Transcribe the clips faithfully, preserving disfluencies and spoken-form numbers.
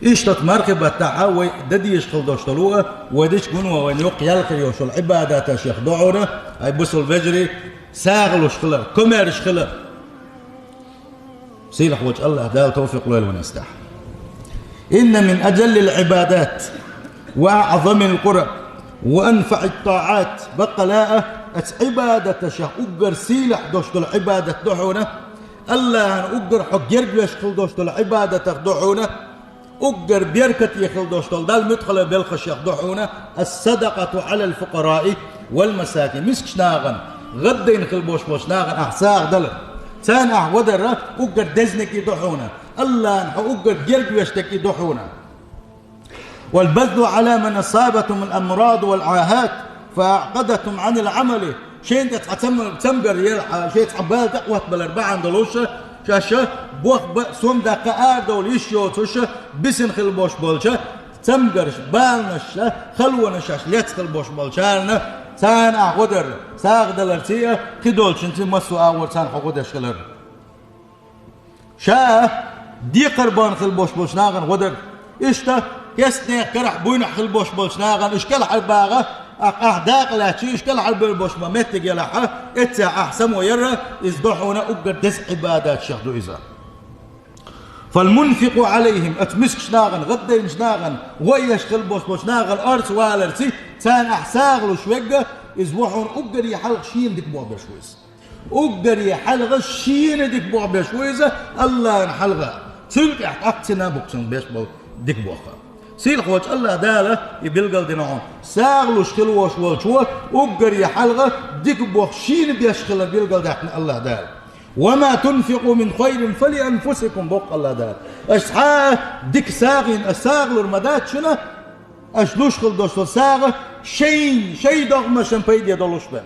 Иштта мархий баттахьа вай дадийш хила дош долу а, вай дича гуно вайн юкъ ял хир йолуш йолу Ӏибадаташех дохьуна, ай бусул вежарий, сагӀа луш хилар, комаьрша хилар. Сийлахь волчу Аллах Дала тавфикъ лойла вайн астахь. Инна мин аджаллил Ӏибадат ва аӀзамил къураб ва анфаӀит таӀат, баккъала а, ацу Ӏибадаташех уггар сийлахь дош долу Ӏибадат дохьуна, Аллахьан уггар хьо гергвеш хила дош долу Ӏибадатах дохьуна, уггар беркате хила дош долу Далла муьтӀахьалла белхашех дохьуна, ас-садакъату Ӏалал фукъараи вал масакин, мискачу нахана, гӀаддайна хила бош болчу нахана ахь сагӀа далар. Царна ахь гӀо дар уггар деза некъий дохьуна, Аллахьан хьо уггар гергвеш некъий дохьуна. Вал базлу Ӏала ман асабатхумул амраду вал Ӏахат, фа аӀкъадатхум Ӏанил Ӏамали, шайна тӀе цхьа цам-, цамгар елахь, шайн цхьа бала тӀе а хӀоттабалар бахьана долуш, шаьш бохба а, сом даккха а арадовла йиш йоцуш, бисина хила бош болчу цамгарш, баланаш, халонаш шаьш лецна хила бош болчарна, царна ахь гӀо дар, сагӀа даларций а, кхидолчуьнций массо а агӀор царна хьо гӀо деш хилар. Ша декхар бан хила бош болчу нахана гӀо дар. Иштта кестнех карахь буйнахь хила бош болчу нахана уьш кӀелхьарбагӀа, ахь, ахь дакъа лаьтташ, уьш кӀелхьарбевр бош ма меттиг елахьа, эццехь ахь само яра, иза дохьуна уггар деза Ӏибадаташех ду иза. Фал мунфикъу Ӏалайхим, ацу мискачу нахана, гӀаддайначу нахана, гӀо еш хила бош болчу нахана орца валарций, царна ахь сагӀа луш вегга, иза вохьуна уггаре хьалха шена дика бохбеш ву иза. Уггаре хьалха шена дика бохбеш ву иза Аллахьан хьалха. Цуьнан тӀехь тӀаккха цина бу-кх цунна беш болу дика бохха. Сийлахь волчу Аллах Дала и билгал дина хьуна. СагӀа луш хила вош волчо уггаре хьалха дика боху шена беш хилар билгал даьккхина Аллах Дала. «Ва ма тунфикъу мин хайрин фа ли анфусикум», боху Аллах Дала. Аша цхьа а дика сагӀина, аша сагӀа лур ма дац шуна, аша луш хила дош долу сагӀа шайн, шайн догӀмашна пайде долуш бен.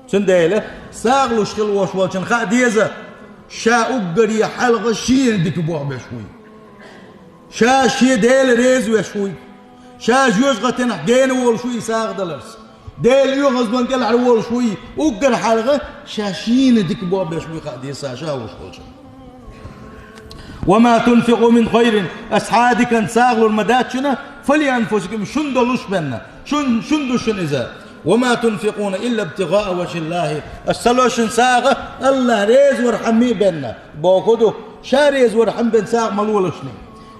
Цундела сагӀа луш хила вош волчун хаа деза, ша уггаре хьалха шена дика бохбеш вуй. Ша шен Дела реза веш вуй. Ша жоьжахатинахь гена волуш вуй и сагӀа даларца. Дела оьгӀазван кӀелхьара волуш вуй. Уггар хьалха ша шена дика бохбеш вуй хаа деза ша луш волчун. «Ва ма тунфикъу мин хайрин», аша цхьа а диканца сагӀа лур ма дац шуна, «фа ли анфусикум», шун долуш бенна, шун, шун ду шуна иза. «Ва ма тунфикъуна илла ибтигъаа важхиллахи», аша ца ло шуна сагӀа Аллах реза вархьама бенна, боху ду, ша реза вархьама бен сагӀа ма лолашна.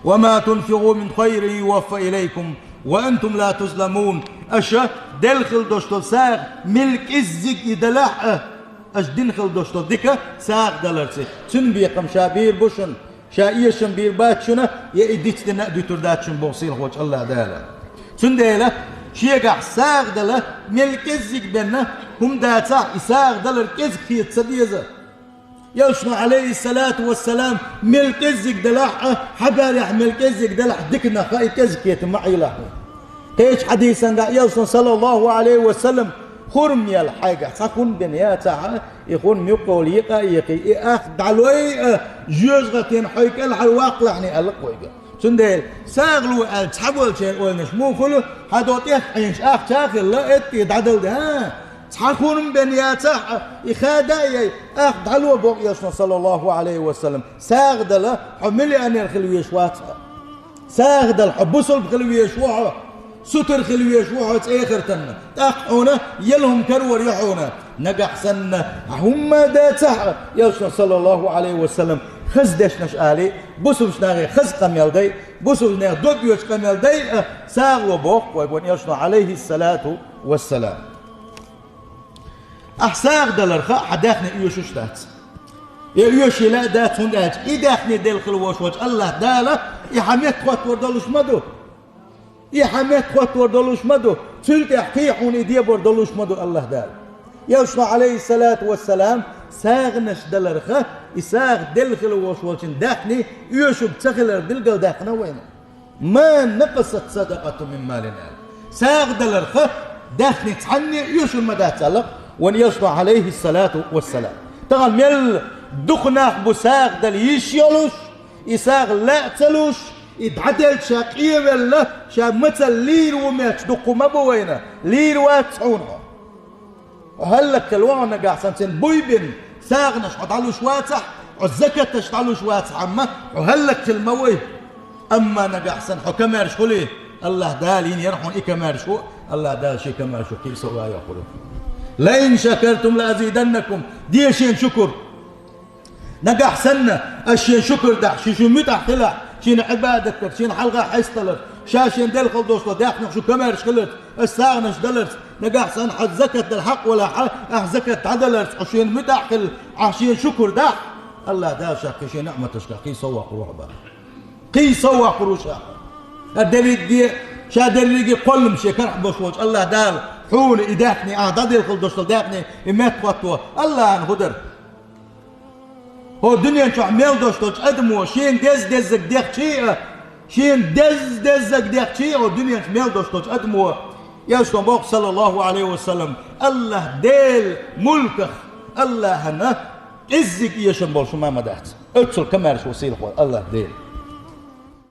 «Ва ма тунфикъу мин хайрин юваффа илайкум ва антум ла тузламун». Аша делла хила дош долу сагӀа мел кӀеззиг и далахь а, аша дина хила дош долу дика сагӀа даларца. Цуьнан бекхам ша бийр бу шуна, ша эшам бийр бац шуна, я и дицдина а дуьтур дац шуна боху сийлахь волчу Аллах Дала. Цундела шегахь сагӀа дала мел кӀеззиг бенна хӀума дацахь, и сагӀа далар кӀезиг хета ца деза. Элчано, Ӏалайхиссалату вассалам, мел кӀеззиг далахь а, хьан барехь мел кӀеззиг далахь диканах а и кӀезиг хета ма Ӏелахь. Кхечу хьадисангахь Элчано, саллаллаху Ӏалайхи ва саллам, хурма ял хьайгахь цхьа хурма бен яцахь а, и хурма юккъехула йикъа а йикъий, и ах дӀалой а, жоьжахатин хьой кӀелхьара ваккхалахьний аьлла-кх вайга. Цундела сагӀа ло аьлла цхьаболчеран ойланаш муха хуьлу, хьан до тӀех Ӏийначу ахча а хилла, эттий дӀадала де, хӀа? Цхьа хурма бен яцахь а, и хада а яй, ах дӀало боху Элчано, саллаллаху Ӏалайхи ва саллам, сагӀа дала хьо миллионер хила везаш вац хьо. СагӀа дала хьо бусалба хила везаш ву хьо, сутара хила везаш ву хьо цӀе эхартанна. ТӀаккха хьуна яла хӀума карор ю хьуна. Нагахь санна хьан хӀумма а дацахь а, Элчано, саллаллаху Ӏалайхи ва саллам, хаза дешнаш алий, бусалбачу нахе хаза къамел дай, бусалбачу нехан дог оьцу къамел дай а, сагӀа ло боху вайга вайн Элчано, Ӏалайхиссалату вассалам. Ахь сагӀа даларх а хьан даьхни оьшуш дац. Я оьшийла а дац, хӀунда аьлча и даьхни делла хила вош волчу Аллах Дала и хьан меттахӀоттор долуш ма ду. И хьан меттахӀоттор долуш ма ду. Цуьнан тӀехь кхин хьуна и дебор долуш ма ду Аллах Дала. Элчано, Ӏалайхиссалату вассалам, сагӀанаш даларх а, и сагӀа делла хила вош волчун даьхни оьшург ца хилар билгалдаьккхина вайна. «Ма накъасат садакъатун мин малин», аьлла. СагӀа даларх а даьхни цхьанне а оьшур ма дац аьлла-кх вайн Элчано, Ӏалайхиссалату вассалам. Тахана мел дукха нах бу сагӀа дала йиш йолуш, и сагӀа лаа ца луш, и дӀаделча ша къевелла, ша мацалла лийр ву моьттуш дуккха ма бу вайна, лийр вац хьуна хьо. Хьо хӀаллакьхила ву хьо нагахь санна, цуьнан буй бина сагӀанаш хьо дӀалуш вацахь, хьо закаташ дӀалуш вацахь, амма хьо хӀаллакьхила ма ву. Амма нагахь санна хьо комаьрша хуле, АллахӀ Дала йина яр хьуна и комаьрша хӀу, АллахӀ Дала шен комаьршо кхин а совгӀат йоаккхур ву хьуна. «لئن شكرتم لأزيدنكم». Де шен шукур. Нагахь санна аш шен шукур дахь, ши шу муьтӀахь хилахь, шена Ӏибадат дар, шена хьалха хьесталар, ша шен делхал дошло даьхнах шу комаьрша хиларца, аш сагӀанаш даларца, нагахь санна хьа закат дала хьакъ валахь, ахь закат дӀадаларца, хьо шен муьтӀахь хилла, ахь шен шукур дахь, АллахӀ Дала ша кхин шен ниӀматашка кхин совгӀат йоаккхур ву хьуна. Кхин совгӀат йоаккхур ву ша. А дерриге, ша дерриге кхоллам шен карахь бош волчу АллахӀ Дала, хьуна и даьхни, ахь дӀаделхал дошло даьхни, и меттахӀотто, АллахӀан хӀу дара. ХӀо дуьнен чохь мел дош долчу адамо шен дез-деззаг дехчий а, шен дез-деззаг дехчий а, хӀо дуьнен чохь мел дош долчу адамо, Элчано боху, саллаллаху Ӏалайхи ва саллам, АллахӀ Делан мулках, АллахӀана кӀеззиг эшам болуш хӀума ма дац. Оццул комаьрша ву сийлахь волу АллахӀ Дела.